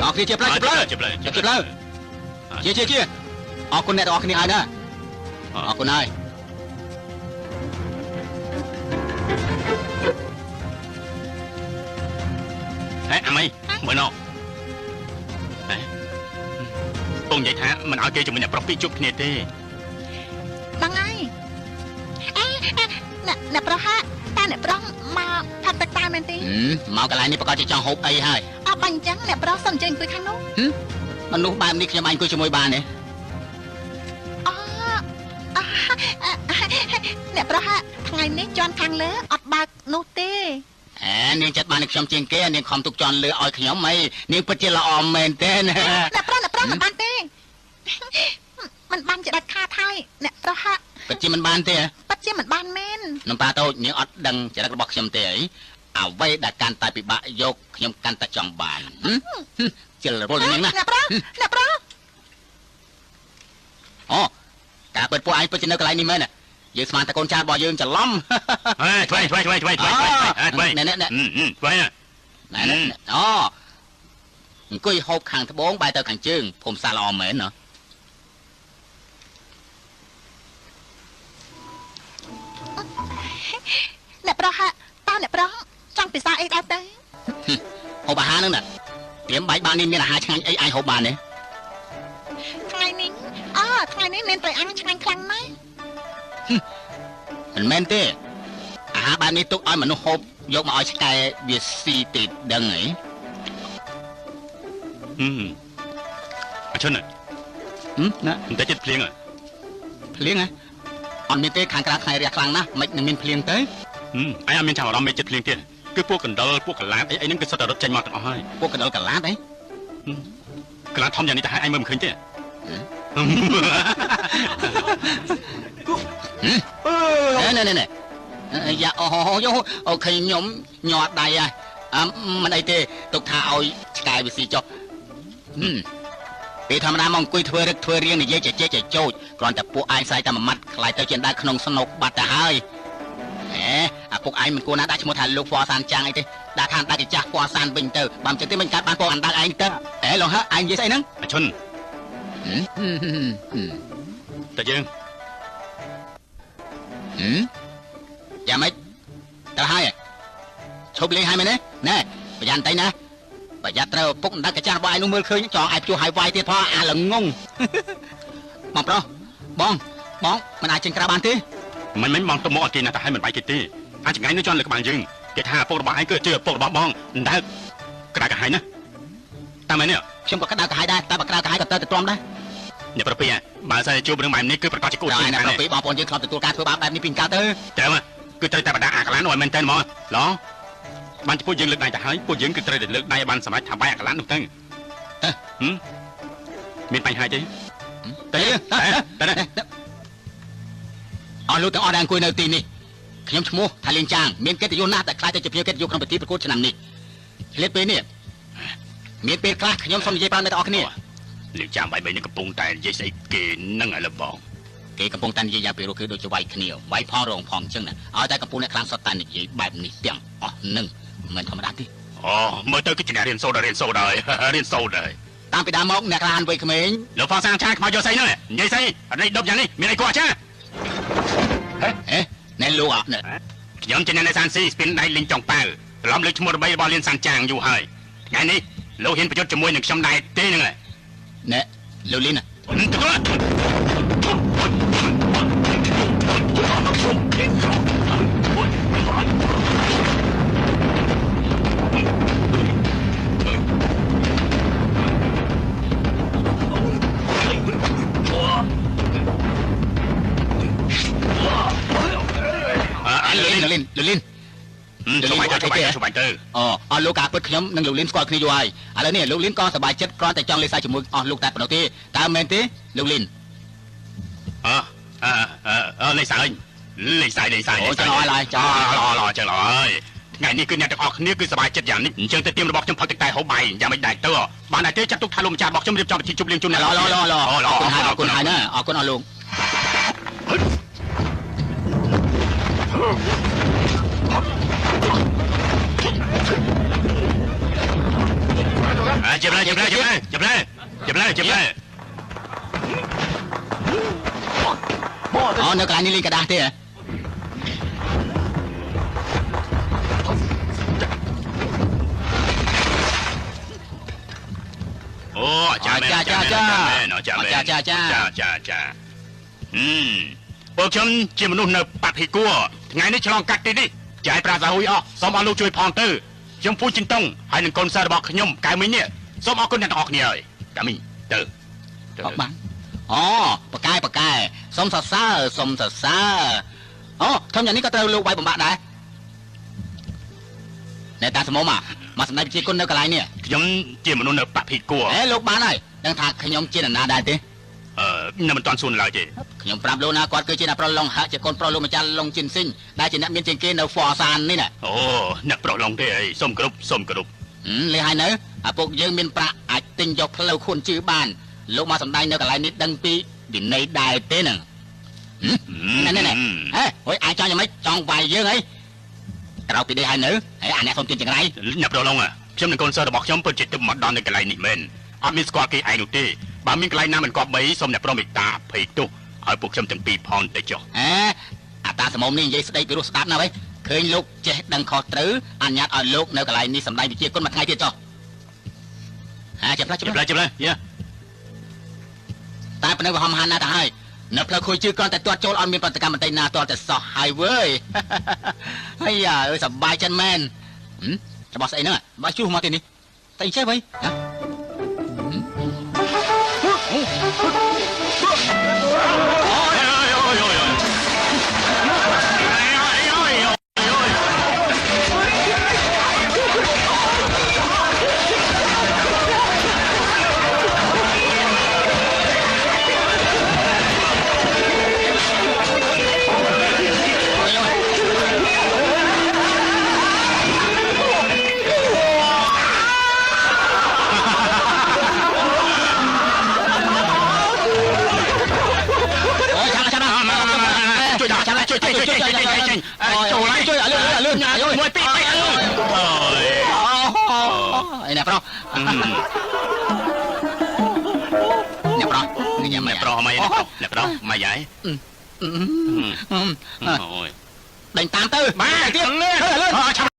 ទាំងអស់គ្នាជាផ្លូវជាផ្លូវ ជាផ្លូវ ជាផ្លូវជាជាជាអរគុណអ្នកទាំងអស់គ្នាហើយណាអរគុណហើយ ហេអាមីមើលណោហេពងនិយាយថាមិនឲ្យគេជាមួយអ្នកប្រុសពីរជួបគ្នាទេ ដឹងហើយអេអ្នកអ្នកប្រុសហាតាអ្នកប្រុសមកផឹកទឹកតាមែនទេ មកកន្លែងនេះប្រកាសជាចង់ហូបអីហើយ អត់បាញ់អញ្ចឹងអ្នកប្រុសសុំអញ្ជើញអង្គុយខាងនោះ មនុស្សបែបនេះខ្ញុំអញអង្គុយជាមួយបានទេ អូអ្នកប្រុសហាថ្ងៃនេះជន់ខាងលើអត់បើកនោះទេ អែនាងចិត្តបានខ្ញុំជាងគេនាងខំទុកជន់លើឲ្យខ្ញុំហីនាងពិតជាល្អមែនទេណា អ្នកប្រុសអ្នកប្រុសមិនបានទេមិនបានជាដាច់ខាតហើយអ្នកប្រុសហា ពិតជាមិនបានទេ ពិតជាមិនបានមែន នំប៉ាតូចនាងអត់ដឹងចរិតរបស់ខ្ញុំទេអីអ្វីដែលកាន់តែពិបាកយកខ្ញុំកាន់តែចង់បានជិលរវល់នាងណា អ្នកប្រុសអ្នកប្រុស អូការពិតពួកឯងពិតជានៅកន្លែងនេះមែនយើងស្មានតែកូនចៅរបស់យើងច្រឡំ ហេឆ្វេងឆ្វេងឆ្វេងឆ្វេងឆ្វេងឆ្វេង ណែណែណែ ឆ្វេង ណែណែអូអង្គុយហូបខាងត្បូងបែរទៅខាងជើងភូមិសាល្អមែនណ៎ អ្នកប្រុសតើអ្នកប្រុសចង់ពិសាអីដែរទៅ ហូបអាហារហ្នឹងណាត្រៀមបាយបាននេះមានអាហារឆ្ងាញ់អីអាចហូបបានទេ ថ្ងៃនេះអូថ្ងៃនេះមានត្រីអាំងឆ្ងាញ់ខ្លាំងណាស់ មិនមែនទេអាហារបែបនេះទុកឲ្យមនុស្សហូបយកមកឲ្យឆ្កែវាស៊ីទេដឹងហី អឈិនណា តែចិត្តភ្លៀង ភ្លៀងហ៎អត់មានទេខាងក្រៅថ្ងៃរះខ្លាំងណាស់មិននឹងមានភ្លៀងទៅ អញអត់មានចាប់អារម្មណ៍មេចិត្តភ្លៀងទៀតគឺពួកកណ្ដុរពួកកលាតអីអីហ្នឹងគឺសុទ្ធតែរត់ចេញមកទាំងអស់ហើយ ពួកកណ្ដុរកលាតអី កលាតធំយ៉ាងនេះទៅហើយអញមើលមិនឃើញទេ ណែណែណែយ៉ាអូយោអូឃើញខ្ញុំញ័រដៃហើយអមិនអីទេទុកថាឲ្យឆ្កែវាស៊ីចុះពេលធម្មតាមកអង្គុយធ្វើរឹកធ្វើរៀងនិយាយចេះចេះចោចគ្រាន់តែពួកឯងស្រែកតែមួយម៉ាត់ខ្លាយទៅជាដើរក្នុងស្នុកបាត់ទៅហើយអេអាពុកឯងមិនគួរណាដាក់ឈ្មោះថាលោកហ្វសានចាំងអីទេដាក់ថាដាក់ចាស់ហ្វសានវិញទៅបើមិនចឹងទេមិនកើតបានពងអណ្ដើកឯងទៅអេលោកហ่าឯងនិយាយស្អីហ្នឹង អឈុនតែយើង យ៉ាងម៉េចទៅហើយឈប់លេងហើយមែនទេណែប្រយ័ត្នតិចណាប្រយ័ត្នត្រូវពុកអណ្ដើកកាចាស់របស់ឯងនោះមើលឃើញចង់ឯងជួឲ្យវាយទៀតផងអាល្ងងបងប្រុសបងបងមិនអាចចេញក្រៅបានទេ មិនមិនបងទៅមកអត់គេណាតែឲ្យមិនបាយគេទេអាចចង្អៃនោះជន់លើក្បាលយើងគេថាឪពុករបស់ឯងគឺជាឪពុករបស់បងអណ្ដើកក្តៅក្រហាយណាតាមមែននេះ ខ្ញុំក៏ក្តៅក្រហាយដែរតែបើក្តៅក្រហាយក៏ទៅទៅទ្រាំដែរ អ្នកប្រពីបើសិនជួបរឿងបែបនេះគឺប្រកាសជាគូ ជាអ្នកប្រពីបងប្អូនយើងធ្លាប់ទទួលការធ្វើបាបបែបនេះពីកើតទៅ ត្រូវគឺត្រូវតែបដាអាកលានឲ្យមែនតើហ្មងឡងបានពួកយើងលើកដៃទៅហើយពួកយើងគឺត្រូវតែលើកដៃឲ្យបានសម្រេចថាបាយអាកលាននោះទៅមានបញ្ហាទេ ទៅទៅអស់លោកទាំងអស់ដែលអង្គុយនៅទីនេះខ្ញុំឈ្មោះថាលៀងចាងមានកិត្តិយសណាស់តែខ្លាចទៅជាភ្ញៀវកិត្តិយសក្នុងពិធីប្រកួតឆ្នាំនេះឆ្លៀតពេលនេះមានពេលខ្លះខ្ញុំសូមនិយាយប្រាប់អ្នកទាំងអស់គ្នា លៀងចាងបាយបីនេះកំពុងតែនិយាយស្អីគេនឹងឥឡូវបង គេកំពុងតែនិយាយយ៉ាងពីរោះគឺដូចជាវាយគ្នាវាយផងរងផងអញ្ចឹងណាឲ្យតែកំពុងអ្នកខ្លាំងសុទ្ធតែនិយាយបែបនេះទាំងអស់នឹងមិនធម្មតាទេ អូមើលទៅគឺជាអ្នករៀនសូត្ររៀនសូត្រហើយរៀនសូត្រហើយ តាំងពីដើមមកអ្នកក្លាហានវ័យក្មេង លោកហ្វាសាងឆាខ្មៅយកស្អីហ្នឹងនិយាយស្អីអត់នេះដប់យ៉ាងនេះមានអីគួរចា ហេណែលោកអ ខ្ញុំជាអ្នកនៅសានស៊ីស្ពីនដៃលីងចុងប៉ៅច្រឡំលើឈ្មោះល្បីរបស់លៀនសានចាងយូរហើយថ្ងៃនេះលោកហ៊ានប្រយុទ្ធជាមួយនឹងខ្ញុំដែរទេហ្នឹង ណែលោកលីន លីនលីន សុបាយទៅសុបាយទៅសុបាយទៅ អូអស់លោកការពិតខ្ញុំនិងលោកលីនស្គាល់គ្នាយូរហើយឥឡូវនេះលោកលីនក៏សប្បាយចិត្តគ្រាន់តែចង់លេងសើចជាមួយអស់លោកតែប៉ុណ្ណោះទេតើមែនទេលោកលីន អើអើអើលេងសើចលេងសើចលេងសើច អូចង់ឲ្យឡើយ ចង់ល្អល្អចឹងល្អហើយថ្ងៃនេះគឺអ្នកទាំងអស់គ្នាគឺសប្បាយចិត្តយ៉ាងនេះអញ្ចឹងទៅទៀមរបស់ខ្ញុំផឹកទឹកតែហូបបាយយ៉ាងមិនដែរទៅបានដែរទេចាត់ទុកថាលោកម្ចាស់របស់ខ្ញុំរៀបចំពិធីជប់លៀងជូនអ្នក ល្អល្អល្អល្អអរគុណហើយណាអរគុណអស់លោក អា ចាប់ឡើយចាប់ឡើយចាប់ឡើយចាប់ឡើយចាប់ឡើយចាប់ឡើយ អូនៅកន្លែងនេះលេងกระดาษទេហ៎ អូអាចារ្យមែនអាចារ្យមែនអាចារ្យមែនចាចាចាចាហឹមពួកខ្ញុំជាមនុស្សនៅបាត់ភីគួរថ្ងៃនេះឆ្លងកាត់ទីនេះចាយប្រាសាហ៊ុយអស់សូមអស់លោកជួយផងទៅខ្ញុំពូចិនតុងហើយនឹងកូនសិស្សរបស់ខ្ញុំកៅមីងនេះសូមអរគុណអ្នកទាំងអស់គ្នាហើយកៅមីងទៅ អត់បានអូបកែបកែសុំសរសើរសុំសរសើរអូធំយ៉ាងនេះក៏ត្រូវលោកវាយបំបាក់ដែរណែតាសមមកមកសម្ដេចប្រជាគុណនៅកន្លែងនេះ ខ្ញុំជាមនុស្សនៅបាក់ភីគួរ អេលោកបានហើយដឹងថាខ្ញុំជានរណាដែរទេ អឺនៅមិនទាន់សួរឡើយទេ ខ្ញុំប្រាប់លោកណាគាត់គឺជាអ្នកប្រុសឡុងហាក់ជាកូនប្រុសលោកម្ចាស់ឡុងជីនស៊ីងដែលជាអ្នកមានជាងគេនៅហ្វសាននេះណា អូអ្នកប្រុសឡុងទេអីសូមគ្រប់សូមគ្រប់ លឺហើយនៅឪពុកយើងមានប្រាក់អាចទិញយកផ្លូវខួនជឺបានលោកមកសម្ដែងនៅកន្លែងនេះដឹងពីវិន័យដែរទេហ្នឹងណែណែណែហេហុយអាចចង់យ៉ាងម៉េចចង់វាយយើងអីក្រៅពីនេះហើយនៅហើយអាអ្នកសុំទានចង្រៃ អ្នកប្រុសឡុងខ្ញុំនិងកូនសិស្សរបស់ខ្ញុំពិតជាទើបមកដល់នៅកន្លែងនេះមែនអត់មានស្គាល់គេឯងនោះទេបើមានកន្លែងណាមិនគប្បីសូមអ្នកប្រុសមេត្តាអភ័យទោសឲ្យពួកខ្ញុំទាំងពីរផងទៅចុះ អេអាតាសមមនេះនិយាយស្ដីពីរោះស្ដាប់ណាស់វ៉េឃើញលោកចេះដឹងខុសត្រូវអនុញ្ញាតឲ្យលោកនៅកន្លែងនេះសម្ដែងវិជាគុណមួយថ្ងៃទៀតចុះហាចាប់ផ្លាចាប់ ចាប់ឡើយចាប់ឡើយយ៉ា តែប៉ុណ្ណឹងវាហំហានណាស់ទៅហើយនៅផ្លូវខួយជឿគ្រាន់តែទាត់ចូលអត់មានប្រតិកម្មបន្តិចណាទាល់តែសោះហើយវើយហើយយ៉ាអើយសប្បាយចិត្តមែនរបស់ស្អីហ្នឹងបើជួសមកទីនេះតែអីចេះវ៉ៃណា អូយអូយអូយអូយអូយ អូយឆាប់ឆាប់ មកមកមកជួយដល់ជួយជួយជួយជួយជួយចូលហើយ ជួយឲ្យលឿនឲ្យលឿន មួយពីរបីអើយ អូអីអ្នកប្រុសអ្នកប្រុសញ៉ាំ អ្នកប្រុសមិនអ្នកប្រុសមិនយាយអូយ ដេញតាមទៅ បាទ ទៀត លឿនឆាប់